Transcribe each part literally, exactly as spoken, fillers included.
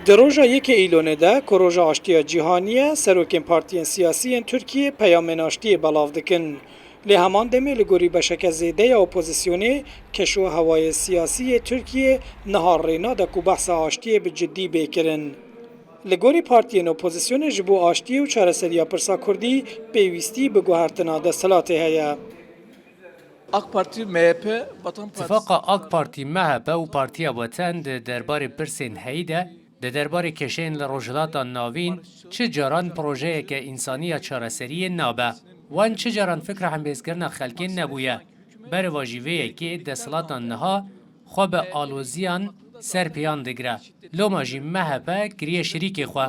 Di roja yekê Îlonê de ku roja aştiya cîhanî ye, serokên partiyên siyasî yên Tirkiyê peyamên aştiyê belav dikin. Lê heman demê li gorî beşeke zêde ya opozisyonê, keşûhewayê siyasî yê Tirkiyê niha rê nade ku behsa aştiyê bi cidî bê kirin. Li gorî partiyên opozisyonê ji bo aştiyê û çareseriya pirsa kurdî pêwîstî bi guhertina desthilatê heye. AK Parti, MHP, Vatan Partisi. Tifaqa AK Partî, MHP û Partiya Weten di derbarê pirsên heyî de, di derbarê kêşeyên li Rojhilata Navîn çi caran projeyeke însanî ya çareseriyê nabe. Wan çi caran fikra hembêzkirina xelkê nebûye. Berevajî vê yekê desthilata niha xwe bi aloziyan ser pêyan digire. Loma jî MHP kiriye şirîkê xwe.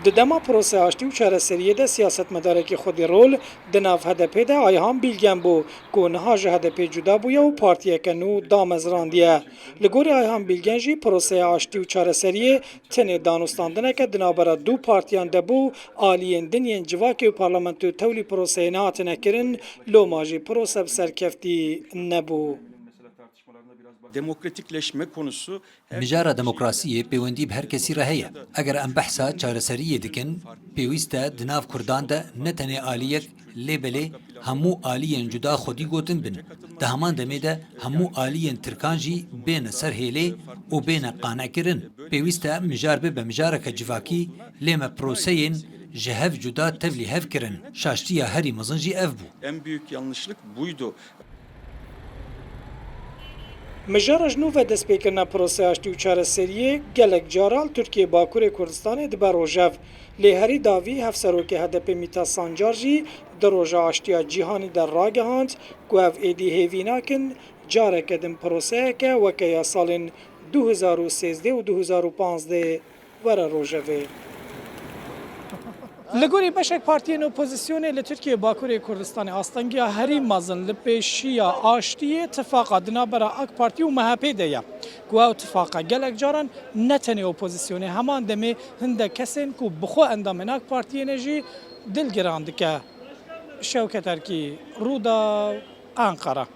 Di dema proseya aştî û çareseriyê de siyasetmedarekî xwedî rol di nav HDPê de Ayhan Bîlgen bû, ku niha ji HDPê cuda bûye û partiyeke nû damezrandiye. Li gorî Ayhan Bîlgen jî proseya aştî û çareseriyê tenê danûstandineke di navbera du partiyan de bû, aliyên din yên civakê û parlamentoyê tewlî proseyê nehatine kirin, loma jî prose bi serkeftî nebû. Demokratikleşme konusu Mijara demokrasiyê pêwendî bi her kesî re heye. Eger em behsa çareseriyê dikin, pêwîst e di nav kurdan de ne tenê aliyek lê belê hemû aliyên cuda xwedî gotin bin. Di heman demê de hemû aliyên tirkan jî bêne ser hêlê û bêne qanekirin. Pêwîst e mijar bibe mijareke civakî, lê me proseyên ji hev cuda tevlî hev kirin. Şaştiya herî mezin jî ev bû. En büyük yanlışlık buydu. Mijara ji nû ve destpêkirina proseya aştî û çareseriyê gelek cara li Tirkiyê Bakurê Kurdistanê dibe rojev. Lê herî dawî Hevserokê HDPê Mîta Sancar jî di Roja Aştiya Cîhanî de ragihand ku ev êdî hêvî nakin careke din proseyeke weke ya salên du hezar û sêzdeh û du hezar û panzdeh were rojevê. Li gorî beşek partiyên opozisyonê li Tirkiyê Bakurê Kurdistanê astengiya herî mezin li pêşiya aştiyê tifaqa di navbera AK Partî û MHPê de ye, ku ew tifaqa gelek caran ne tenê opozisyonê, heman demê hindek kesên ku bi xwe endamên AK Partiyê ne jî dilgiran dike. Şewket Erkî, Rûdaw, Enqere.